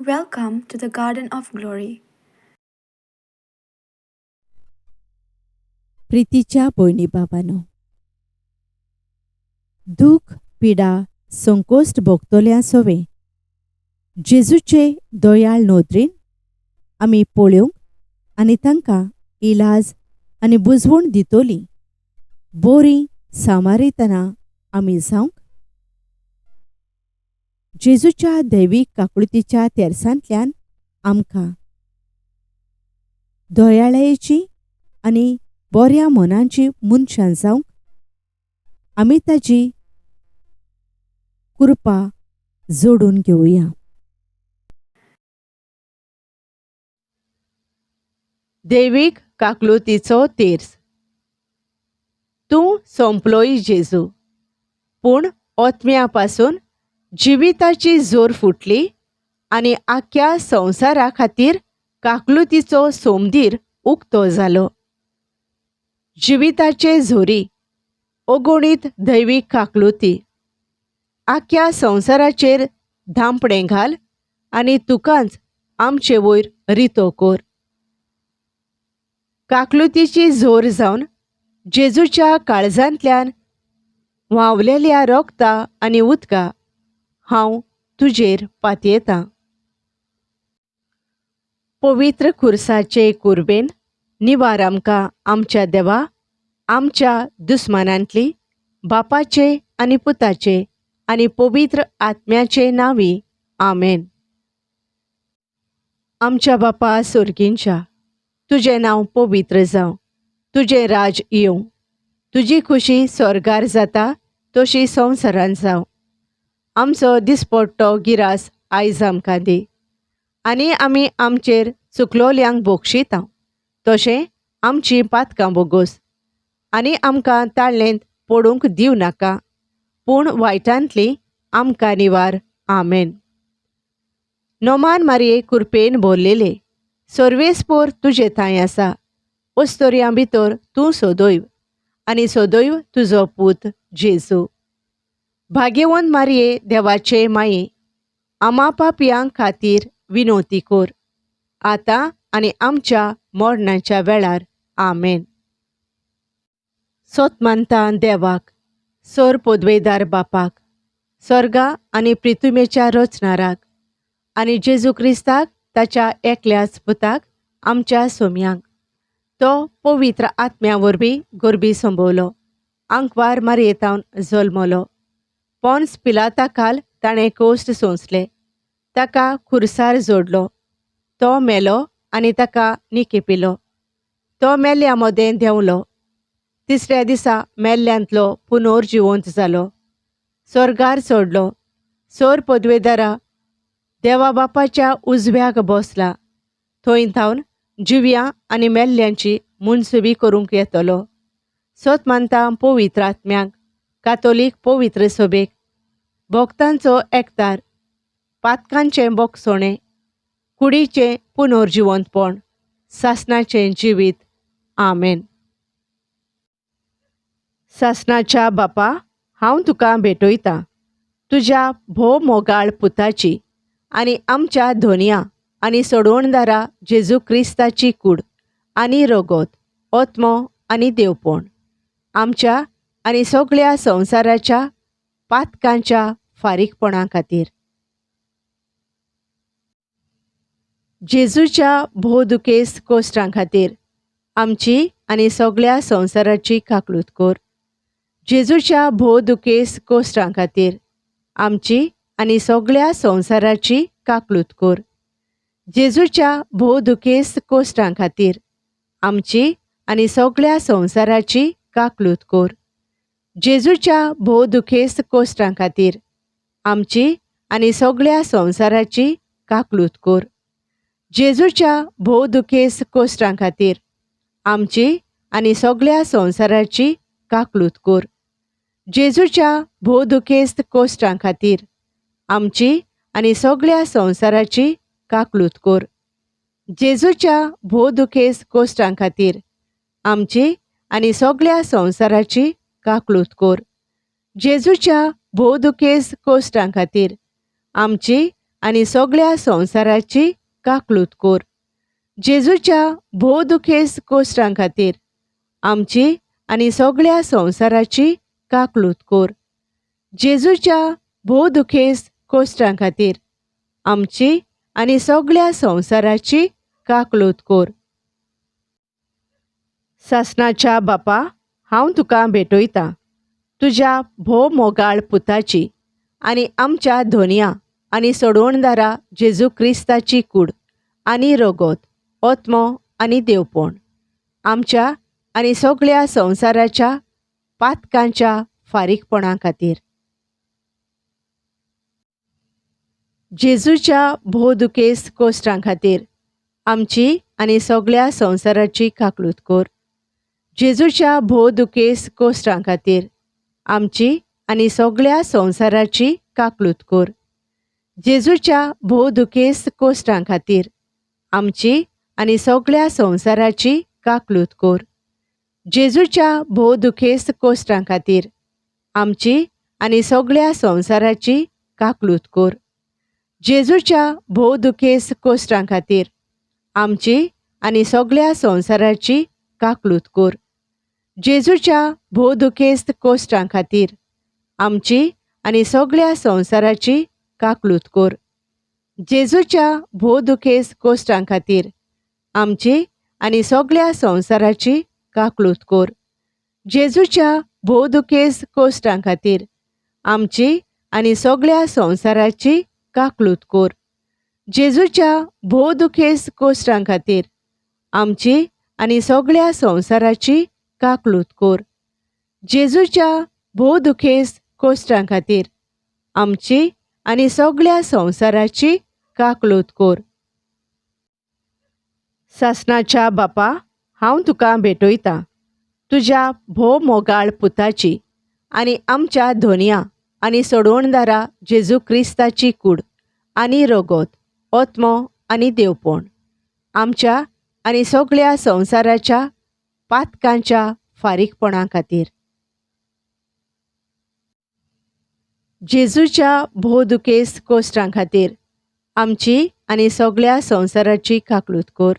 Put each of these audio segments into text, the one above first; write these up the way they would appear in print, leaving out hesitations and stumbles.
Welcome to the Garden of Glory. प्रितीच्या भयणी बाबानो, दूख पिडा संकोश्ट भोगतल्या सोवे जेजूचे दयाळ नदरेन आमी पळोवंक आनी तांकां इलाज आनी बुजवण दितली बोरी सामारितना आमी जावंक जेजूच्या दैवीक काकुळतीच्या तेरसांतल्यान आमकां दयाळायेची आनी बऱ्या मनांची मनशां जावंक आमी ताजी कृपा जोडून घेवया. दैवीक काकलुतीचो तेर्स. तूं सोंपलोय जेजू, पूण ओतम्या पासून जिविताची जोर फुटली आनी आख्या संवसारा खातीर काकलुतीचो सोमदीर उक्तो जालो. जिविताचे झोरी अगणीत दैवीक काकलुती आख्या संवसाराचेर धांपणें घाल आनी तुकाच आमचे वयर रितो कर. काकलुतीची जोर जावन जेजूच्या काळजांतल्यान व्हांवलेल्या रोगता आनी उदका हांव तुजेर पातयेतां. पवित्र खुर्साचे कुर्बेन निवार आमकां आमच्या देवा, आमच्या दुस्मानांतली बापाचे आनी पुताचे आनी पवित्र आत्म्याचे नांवी आमेन. आमच्या बापा सोर्गींच्या, तुजें नांव पवित्र जावं, तुजें राज येवं, तुजी खुशी स्वर्गार जाता तशी संवसारान जावं. आमचो दिसपट्टो गिरास आयज आमकां दी आनी आमी आमचेर चुकलोल्यांक बोगशिता तशें आमचीं पातकां बोगोस आनी आमकां ताळ्ळेंत पडूंक दिवं नाका, पूण वायटांतली आमकां निवार. आमेन. नोमान मारये कुरपेन भरलेले सर्वेस्पोर तुजे थांय आसा, अस्तोरयां भितर तूं सदैव आनी सदैव तुजो पूत जेजू. भाग्यवंत मारये देवाचे माये, आमा पापयां खातीर विनोती कर आतां आनी आमच्या मरणाच्या वेळार. आमेन. सोत मानता देवाक, सोर पदवेदार बापाक, स्वर्गा आनी प्रिथुमेच्या रचणाराक आनी जेजू क्रिस्ताक ताच्या एकल्याच पुताक आमच्या सोम्यांक, तो पवित्र आत्म्या वरवीं गोरबी संभवलो, आंकवार मारयेतावन जल्मलो, पोन्स पिलाता खाल ताणें कोश्ट सोंसले, ताका खुर्सार जोडलो, तो मेलो आनी ताका निकेपिलो, तो मेल्ल्या मदें देंवलो, तिसऱ्या दिसा मेल्ल्यांतलो पुनर्जिवंत जालो, स्वर्गार चडलो, सोर पदवेदारा देवा बापाच्या उजव्याक बसला, थंय थावन जिव्या आनी मेल्ल्यांची मुनसुबी करूंक येतलो. सोत मानता पवित्र आत्म्याक, कातोलीक पवित्र सभेक, भक्तांचो एकतार, पातकांचें बोगसोणें, कुडीचें पुनर्जिवंतपण, सासणाचें जिवीत. आमेन. सासणाच्या बापा, हांव तुका भेटयतां तुज्या भोव मोगाळ पुताची आनी आमच्या धोनया आनी सोडवणदारा जेजू क्रिस्ताची कूड आनी रगत, आत्मो आनी देवपण आमच्या आनी सगळ्या संवसाराच्या पातकांच्या फारीकपणा खातीर. जेजूच्या भोव दुखेस्त कोश्टां खातीर आमची आनी सगळ्या संवसाराची काकळूत कर. जेजूच्या भोव दुखेस्त कोश्टां खातीर आमची आनी सगळ्या संवसाराची काकळूत कर. जेजूच्या भोव दुखेस्त कोश्टां खातीर आमची आनी सगळ्या संवसाराची काकळूत कर. जेजूच्या भोव दुखेस्त कोश्टां खातीर आमची आनी सगळ्या संवसाराची काकळूत कर. जेजूच्या भोव दुखेस्त कोश्टां खातीर आमची आनी सगळ्या संवसाराची काकळूत कर. जेजूच्या भोव दुखेस्त कोश्टां खातीर आमची आनी सगळ्या संवसाराची काकळूत कर. जेजूच्या भोव दुखेस्त कोश्टां खातीर आमची आनी सगळ्या संवसाराची काकळूत कर. जेजूच्या भोव दुखेस्त कोश्टां खातीर आमची आनी सगळ्या संवसाराची काकळूत कोर. जेजूच्या भोव दुखेस्त कोश्टां खातीर आमची आनी सगळ्या संवसाराची काकळूत कोर. जेजूच्या भोव दुखेस्त कोश्टां खातीर आमची आनी सगळ्या संवसाराची काकळूत कोर. सासणाच्या बापा, हांव तुका भेटयतां तुज्या भोव मोगाळ पुताची आनी आमच्या धोनया आनी सोडवणदारा जेजू क्रिस्ताची कूड आनी रगत, आत्मो आनी देवपण आमच्या आनी सगळ्या संवसाराच्या पातकांच्या फारीकपणा खातीर. जेजूच्या भोव दुखेस्त कोश्टां खातीर आमची आनी सगळ्या संवसाराची काकळूत कोर. जेजूच्या भोव दुखेस्त कोश्टां खातीर आमची आनी सगळ्या संवसाराची काकळूत कोर. जेजूच्या भोव दुखेस्त कोश्टां खातीर आमची आनी सगळ्या संवसाराची काकळूत कोर. जेजूच्या भोव दुखेस्त कोश्टां खातीर आमची आनी सगळ्या संवसाराची काकळूत कोर. जेजूच्या भोव दुखेस्त कोश्टां खातीर आमची आनी सगळ्या संवसाराची काकळूत कोर. जेजूच्या भोव दुखेस्त कोश्टां खातीर आमची आनी सगळ्या संवसाराची काकळूत कोर. जेजूच्या भोव दुखेस्त कोश्टां खातीर आमची आनी सगळ्या संवसाराची काकळूत कोर. जेजूच्या भोव दुखेस्त कोश्टां खातीर आमची आनी सगळ्या संवसाराची काकळूत कोर. जेजूच्या भोव दुखेस्त कोश्टां खातीर आमची आनी सगळ्या संवसाराची काकळूत कोर. जेजूच्या भोव दुखेस्त कोश्टां खातीर आमची आनी सगळ्या संवसाराची काकळूत कोर. सासणाच्या बापा, हांव तुका भेटयतां तुज्या भोव मोगाळ पुताची आनी आमच्या धोनया आनी सोडवणदारा जेजू क्रिस्ताची कूड आनी रगत, आत्मो आनी देवपण आमच्या आनी सगळ्या संवसाराच्या पातकांच्या फारीकपणा खातीर. जेजूच्या भोव दुखेस्त कोश्टां खातीर आमची आनी सगळ्या संवसाराची काकळूत कोर.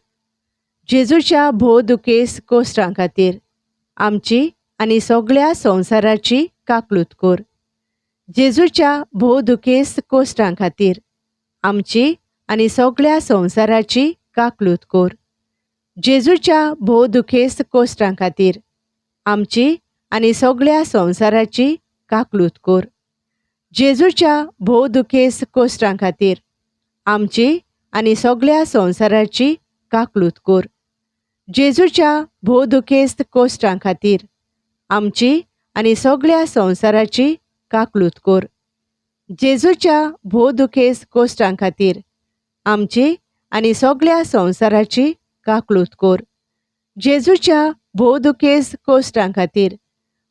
जेजूच्या भोव दुखेस्त कोश्टां खातीर आमची आनी सगळ्या संवसाराची काकळूत कोर. जेजूच्या भोव दुखेस्त कोश्टां खातीर आमची आनी सगळ्या संवसाराची काकळूत कोर. जेजूच्या भोव दुखेस्त कोश्टां खातीर आमची आनी सगळ्या संवसाराची काकळूत कोर. जेजूच्या भोव दुखेस्त कोश्टां खातीर आमची आनी सगळ्या संवसाराची काकळूत कोर. जेजूच्या भोव दुखेस्त कोश्टां खातीर आमची आनी सगळ्या संवसाराची काकळूत कोर. जेजूच्या भोव दुखेस्त कोश्टां खातीर आमची आनी सगळ्या संवसाराची काकळूत कोर. जेजूच्या भोव दुखेस्त कोश्टां खातीर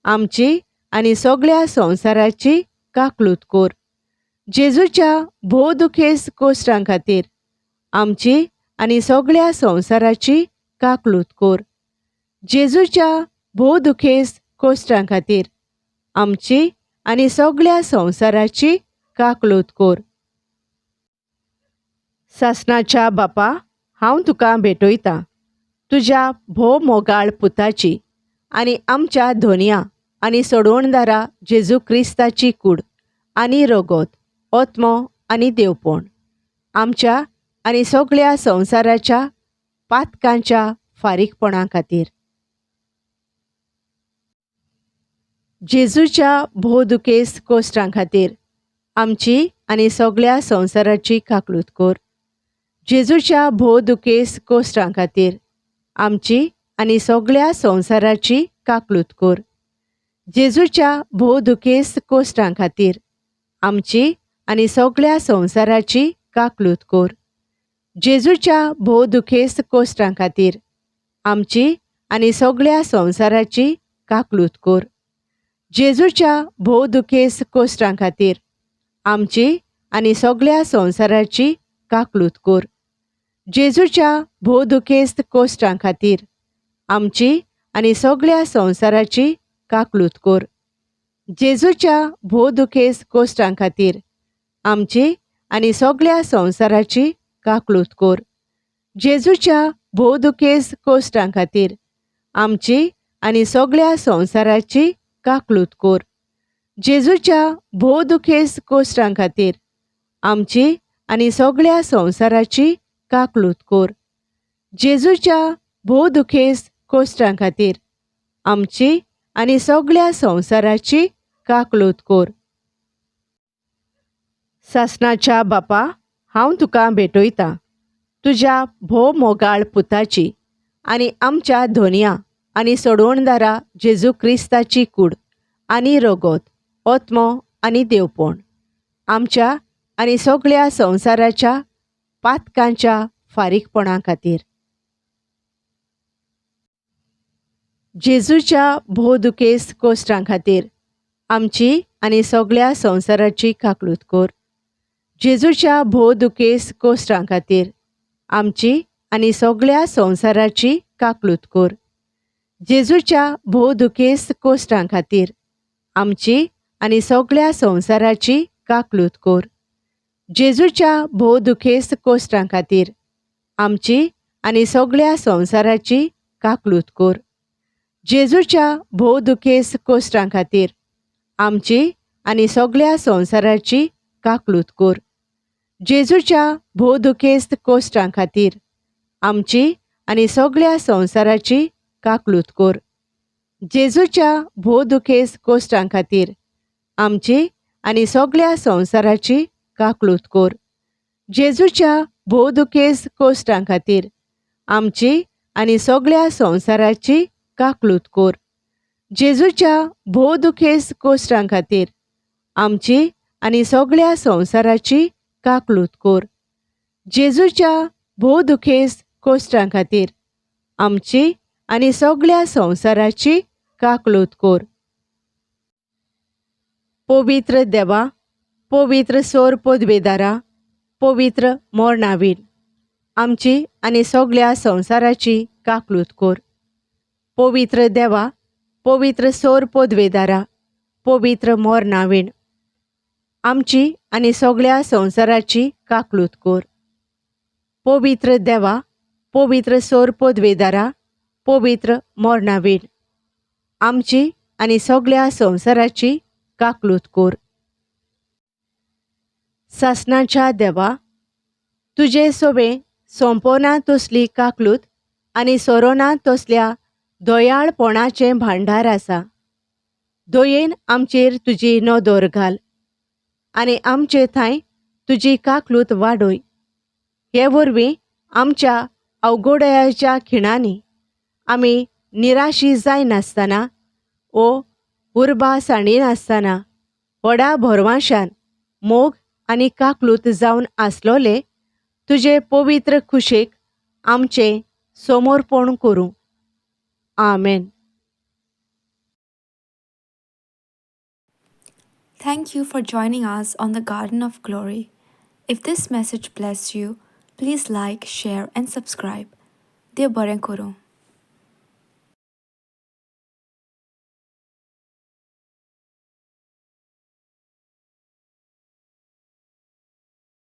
आमची आनी सगळ्या संवसाराची काकळूत कोर. जेजूच्या भोव दुखेस्त कोश्टां खातीर आमची आनी सगळ्या संवसाराची काकळूत कोर. जेजूच्या भोव दुखेस्त कोश्टां खातीर आमची आनी सगळ्या संवसाराची काकळूत कोर. सासणाच्या बापा, हांव तुका भेटयतां तुज्या भोव मोगाळ पुताची आनी आमच्या धोनया आनी सोडवणदारा जेजू क्रिस्ताची कूड आनी रगत, आत्मो आनी देवपण आमच्या आनी सगळ्या संवसाराच्या पातकांच्या फारीकपणा खातीर. जेजूच्या भोव दुखेस्त कोश्टां खातीर आमची आनी सगळ्या संवसाराची काकळूत कोर. जेजूच्या भोव दुखेस्त कोश्टां खातीर आमची आनी सगळ्या संवसाराची काकळूत कोर. जेजूच्या भोव दुखेस्त कोश्टां खातीर आमची आनी सगळ्या संवसाराची काकळूत कोर. जेजूच्या भोव दुखेस्त कोश्टां खातीर आमची आनी सगळ्या संवसाराची काकळूत कोर. जेजूच्या भोव दुखेस्त कोश्टां खातीर आमची आनी सगळ्या संवसाराची काकळूत कोर. जेजूच्या भोव दुखेस्त कोश्टां खातीर आमची आनी सगळ्या संवसाराची काकळूत कोर. जेजूच्या भोव दुखेस्त कोश्टां खातीर आमची आनी सगळ्या संवसाराची काकळूत कोर. जेजूच्या भोव दुखेस्त कोश्टां खातीर आमची आनी सगळ्या संवसाराची काकळूत कोर. जेजूच्या भोव दुखेस्त कोश्टां खातीर आमची आनी सगळ्या संवसाराची काकळूत कोर. जेजूच्या भोव दुखेस्त कोश्टां खातीर आमची आनी सगळ्या संवसाराची काकळूत कोर. सासणाच्या बापा, हांव तुका भेटयतां तुज्या भोव मोगाळ पुताची आनी आमच्या धोनया आनी सोडवणदारा जेजू क्रिस्ताची कूड आनी रगत, आत्मो आनी देवपण आमच्या आनी सगळ्या संवसाराच्या पातकांच्या फारीकपणा खातीर. जेजूच्या भोव दुखेस्त कोश्टां खातीर आमची आनी सगळ्या संवसाराची काकळूत कोर. जेजूच्या भोव दुखेस्त कोश्टां खातीर आमची आनी सगळ्या संवसाराची काकळूत कोर. जेजूच्या भोव दुखेस्त कोश्टां खातीर आमची आनी सगळ्या संवसाराची काकळूत कोर. जेजूच्या भोव दुखेस्त कोश्टां खातीर आमची आनी सगळ्या संवसाराची काकळूत कोर. जेजूच्या भोव दुखेस्त कोश्टां खातीर आमची आनी सगळ्या संवसाराची काकळूत कोर. जेजूच्या भोव दुखेस्त कोश्टां खातीर आमची आनी सगळ्या संवसाराची काकळूत कोर. जेजूच्या भोव दुखेस्त कोश्टां खातीर आमची आनी सगळ्या संवसाराची काकळूत कोर. जेजूच्या भोव दुखेस्त कोश्टां खातीर आमची आनी सगळ्या संवसाराची काकळूत कोर. जेजूच्या भोव दुखेस्त कोश्टां खातीर आमची आनी सगळ्या संवसाराची काकळूत कोर. जेजूच्या भोव दुखेस्त कोश्टां खातीर आमची आनी सगळ्या संवसाराची काकळूत कोर. पवित्र देवा, पवित्र सोर पदवेदारा, पवित्र मोरणावीर आमची आनी सगळ्या संवसाराची काकळूत कोर. पवित्र देवा, पवित्र सोर पदवेदारा, पवित्र मोरणावीण आमची आनी सगळ्या संवसाराची काकळूत कोर. पवित्र देवा, पवित्र सोर पदवेदारा, पवित्र मोरणावीण आमची आनी सगळ्या संवसाराची काकळूत कोर. सासणाच्या देवा, तुजे सोबे सोंपोना तसली काकळूत आनी सोरोना तसल्या दयाळपणाचें भांडार आसा. दयेन आमचेर तुजी नदर घाल आनी आमचे थंय तुजी काकळूत वाडय. हे वरवीं आमच्या अवघडयाच्या खिणांनी आमी निराशी जायनासतना ओ उर्बा सांडिनासतना व्हडा भरवांशान मोग आनी काकळूत जावन आसलोले तुजे पवित्र खुशेक आमचें समर्पण करूं. आमेन. Thank you for joining us on the Garden of Glory. If this message blessed you, please like, share, and subscribe. देव बरें करूं.